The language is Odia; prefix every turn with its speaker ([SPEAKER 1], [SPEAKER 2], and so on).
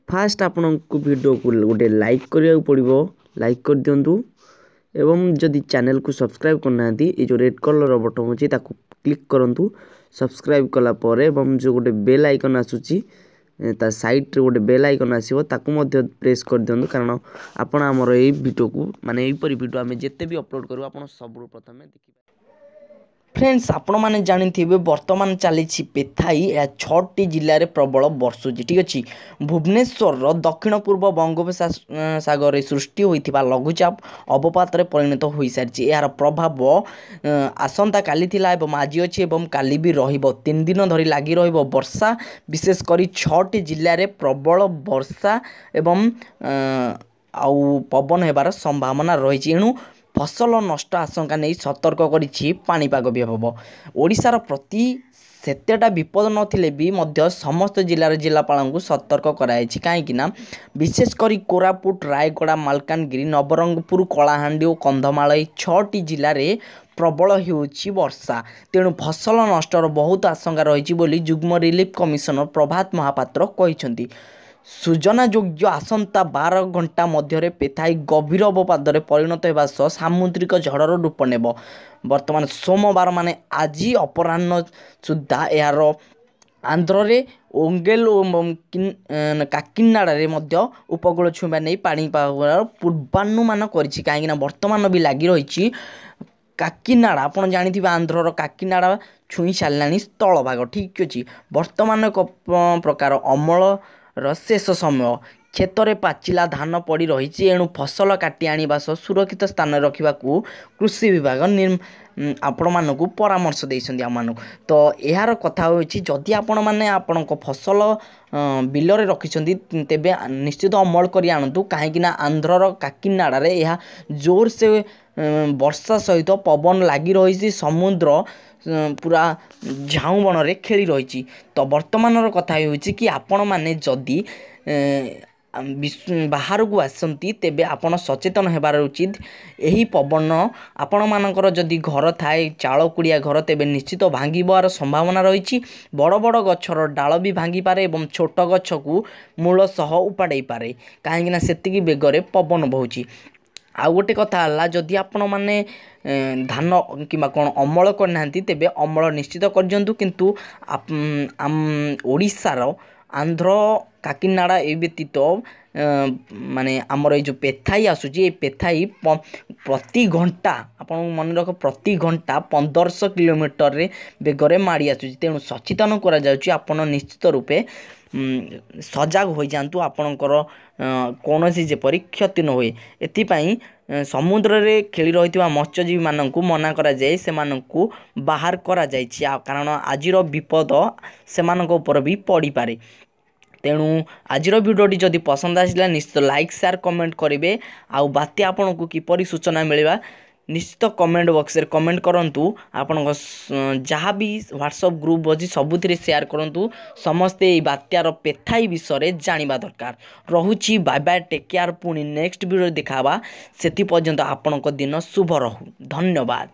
[SPEAKER 1] ଫାଷ୍ଟ ଆପଣଙ୍କୁ ଭିଡ଼ିଓକୁ ଗୋଟେ ଲାଇକ୍ କରିବାକୁ ପଡ଼ିବ, ଲାଇକ୍ କରିଦିଅନ୍ତୁ ଏବଂ ଯଦି ଚ୍ୟାନେଲକୁ ସବସ୍କ୍ରାଇବ୍ କରିନାହାନ୍ତି, ଏ ଯେଉଁ ରେଡ଼୍ କଲର୍ର ବଟନ୍ ଅଛି ତାକୁ କ୍ଲିକ୍ କରନ୍ତୁ। ସବସ୍କ୍ରାଇବ୍ କଲା ପରେ ଏବଂ ଯେଉଁ ଗୋଟେ ବେଲ୍ ଆଇକନ୍ ଆସୁଛି, ତା ସାଇଡ଼୍ରେ ଗୋଟେ ବେଲ୍ ଆଇକନ୍ ଆସିବ, ତାକୁ ମଧ୍ୟ ପ୍ରେସ୍ କରିଦିଅନ୍ତୁ, କାରଣ ଆପଣ ଆମର ଏଇ ଭିଡ଼ିଓକୁ ମାନେ ଏହିପରି ଭିଡ଼ିଓ ଆମେ ଯେତେ ବି ଅପଲୋଡ଼ କରିବୁ ଆପଣ ସବୁଠୁ ପ୍ରଥମେ ଦେଖିବେ।
[SPEAKER 2] ଫ୍ରେଣ୍ଡସ୍, ଆପଣମାନେ ଜାଣିଥିବେ ବର୍ତ୍ତମାନ ଚାଲିଛି ପେଥାଇ, ଏହା 6ଟି ଜିଲ୍ଲାରେ ପ୍ରବଳ ବର୍ଷୁଛି। ଠିକ୍ ଅଛି, ଭୁବନେଶ୍ୱରର ଦକ୍ଷିଣ ପୂର୍ବ ବଙ୍ଗୋପସାଗରରେ ସୃଷ୍ଟି ହୋଇଥିବା ଲଘୁଚାପ ଅବପାତରେ ପରିଣତ ହୋଇସାରିଛି। ଏହାର ପ୍ରଭାବ ଆସନ୍ତାକାଲି ଥିଲା ଏବଂ ଆଜି ଅଛି ଏବଂ କାଲି ବି ରହିବ। 3 ଦିନ ଧରି ଲାଗି ରହିବ ବର୍ଷା। ବିଶେଷ କରି 6ଟି ଜିଲ୍ଲାରେ ପ୍ରବଳ ବର୍ଷା ଏବଂ ଆଉ ପବନ ହେବାର ସମ୍ଭାବନା ରହିଛି। ଏଣୁ ଫସଲ ନଷ୍ଟ ଆଶଙ୍କା ନେଇ ସତର୍କ କରିଛି ପାଣିପାଗ ବିଭାଗ। ଓଡ଼ିଶାର ପ୍ରତି ସେତେଟା ବିପଦ ନଥିଲେ ବି ମଧ୍ୟ ସମସ୍ତ ଜିଲ୍ଲାର ଜିଲ୍ଲାପାଳଙ୍କୁ ସତର୍କ କରାଯାଇଛି, କାହିଁକିନା ବିଶେଷ କରି କୋରାପୁଟ, ରାୟଗଡ଼ା, ମାଲକାନଗିରି, ନବରଙ୍ଗପୁର, କଳାହାଣ୍ଡି ଓ କନ୍ଧମାଳ ଏହି 6ଟି ଜିଲ୍ଲାରେ ପ୍ରବଳ ହେଉଛି ବର୍ଷା। ତେଣୁ ଫସଲ ନଷ୍ଟର ବହୁତ ଆଶଙ୍କା ରହିଛି ବୋଲି ଯୁଗ୍ମ ରିଲିଫ କମିଶନର ପ୍ରଭାତ ମହାପାତ୍ର କହିଛନ୍ତି। ସୂଚନାଯୋଗ୍ୟ, ଆସନ୍ତା 12 ଘଣ୍ଟା ମଧ୍ୟରେ ପେଥାଇ ଗଭୀର ଅବପାତରେ ପରିଣତ ହେବା ସହ ସାମୁଦ୍ରିକ ଝଡ଼ର ରୂପ ନେବ। ବର୍ତ୍ତମାନ ସୋମବାର ମାନେ ଆଜି ଅପରାହ୍ନ ସୁଦ୍ଧା ଏହାର ଆନ୍ଧ୍ରରେ ଓଙ୍ଗେଲ ଏବଂ କାକିନାଡ଼ାରେ ମଧ୍ୟ ଉପକୂଳ ଛୁଇଁବା ନେଇ ପାଣିପାଗ ପୂର୍ବାନୁମାନ କରିଛି, କାହିଁକିନା ବର୍ତ୍ତମାନ ବି ଲାଗି ରହିଛି। କାକିନାଡ଼ା ଆପଣ ଜାଣିଥିବେ, ଆନ୍ଧ୍ରର କାକିନାଡ଼ା ଛୁଇଁ ସାରିଲାଣି ସ୍ଥଳଭାଗ। ଠିକ୍ ଅଛି, ବର୍ତ୍ତମାନ ଏକ ପ୍ରକାର ଅମଳର ଶେଷ ସମୟ, କ୍ଷେତରେ ପାଚିଲା ଧାନ ପଡ଼ି ରହିଛି। ଏଣୁ ଫସଲ କାଟି ଆଣିବା ସହ ସୁରକ୍ଷିତ ସ୍ଥାନରେ ରଖିବାକୁ କୃଷି ବିଭାଗ ଆପଣମାନଙ୍କୁ ପରାମର୍ଶ ଦେଇଛନ୍ତି ଆମମାନଙ୍କୁ। ତ ଏହାର କଥା ହେଉଛି, ଯଦି ଆପଣମାନେ ଆପଣଙ୍କ ଫସଲ ବିଲରେ ରଖିଛନ୍ତି ତେବେ ନିଶ୍ଚିତ ଅମଳ କରି ଆଣନ୍ତୁ, କାହିଁକିନା ଆନ୍ଧ୍ରର କାକିନାଡ଼ାରେ ଏହା ଜୋରସେ ବର୍ଷା ସହିତ ପବନ ଲାଗି ରହିଛି, ସମୁଦ୍ର ପୁରା ଝାଉଁ ବଣରେ ଖେଳି ରହିଛି। ତ ବର୍ତ୍ତମାନର କଥା ହେଉଛି କି ଆପଣମାନେ ଯଦି ବାହାରକୁ ଆସନ୍ତି ତେବେ ଆପଣ ସଚେତନ ହେବାର ଉଚିତ। ଏହି ପବନ ଆପଣମାନଙ୍କର ଯଦି ଘର ଥାଏ ଚାଳ କୁଡ଼ିଆ ଘର, ତେବେ ନିଶ୍ଚିତ ଭାଙ୍ଗିବାର ସମ୍ଭାବନା ରହିଛି। ବଡ଼ ବଡ଼ ଗଛର ଡାଳ ବି ଭାଙ୍ଗିପାରେ ଏବଂ ଛୋଟ ଗଛକୁ ମୂଳ ସହ ଉପାଡ଼େଇ ପାରେ, କାହିଁକିନା ସେତିକି ବେଗରେ ପବନ ବହୁଛି। ଆଉ ଗୋଟେ କଥା ହେଲା, ଯଦି ଆପଣମାନେ ଧାନ କିମ୍ବା କ'ଣ ଅମଳ କରିନାହାନ୍ତି ତେବେ ଅମଳ ନିଶ୍ଚିତ କରିଦିଅନ୍ତୁ। କିନ୍ତୁ ଓଡ଼ିଶାର ଆନ୍ଧ୍ର କାକିନାଡ଼ା ଏ ବ୍ୟତୀତ ମାନେ ଆମର ଏଇ ଯେଉଁ ପେଥାଇ ଆସୁଛି, ଏ ପେଥାଇ ପ୍ରତି ଘଣ୍ଟା, ଆପଣଙ୍କୁ ମନେ ରଖ, ପ୍ରତି ଘଣ୍ଟା 1500 କିଲୋମିଟରରେ ବେଗରେ ମାଡ଼ି ଆସୁଛି। ତେଣୁ ସଚେତନ କରାଯାଉଛି, ଆପଣ ନିଶ୍ଚିତ ରୂପେ ସଜାଗ ହୋଇଯାଆନ୍ତୁ, ଆପଣଙ୍କର କୌଣସି ଯେପରି କ୍ଷତି ନ ହୁଏ। ଏଥିପାଇଁ ସମୁଦ୍ରରେ ଖେଳି ରହିଥିବା ମତ୍ସ୍ୟଜୀବୀମାନଙ୍କୁ ମନା କରାଯାଇ ସେମାନଙ୍କୁ ବାହାର କରାଯାଇଛି, କାରଣ ଆଜିର ବିପଦ ସେମାନଙ୍କ ଉପରେ ବି ପଡ଼ିପାରେ। ତେଣୁ ଆଜିର ଭିଡ଼ିଓଟି ଯଦି ପସନ୍ଦ ଆସିଲା ନିଶ୍ଚିତ ଲାଇକ୍, ସେୟାର, କମେଣ୍ଟ କରିବେ। ଆଉ ବାତ୍ୟା ଆପଣଙ୍କୁ କିପରି ସୂଚନା ମିଳିବା ନିଶ୍ଚିତ କମେଣ୍ଟ ବକ୍ସରେ କମେଣ୍ଟ କରନ୍ତୁ। ଆପଣଙ୍କ ଯାହା ବି ହ୍ୱାଟ୍ସଅପ୍ ଗ୍ରୁପ୍ ଅଛି ସବୁଥିରେ ସେୟାର କରନ୍ତୁ। ସମସ୍ତେ ଏଇ ବାତ୍ୟାର ପେଥାଇ ବିଷୟରେ ଜାଣିବା ଦରକାର। ରହୁଛି, ବାଏ ବାଏ, ଟେକ୍ କେୟାର। ପୁଣି ନେକ୍ସଟ ଭିଡ଼ିଓରେ ଦେଖା ହେବା, ସେଥି ପର୍ଯ୍ୟନ୍ତ ଆପଣଙ୍କ ଦିନ ଶୁଭ ରହୁ। ଧନ୍ୟବାଦ।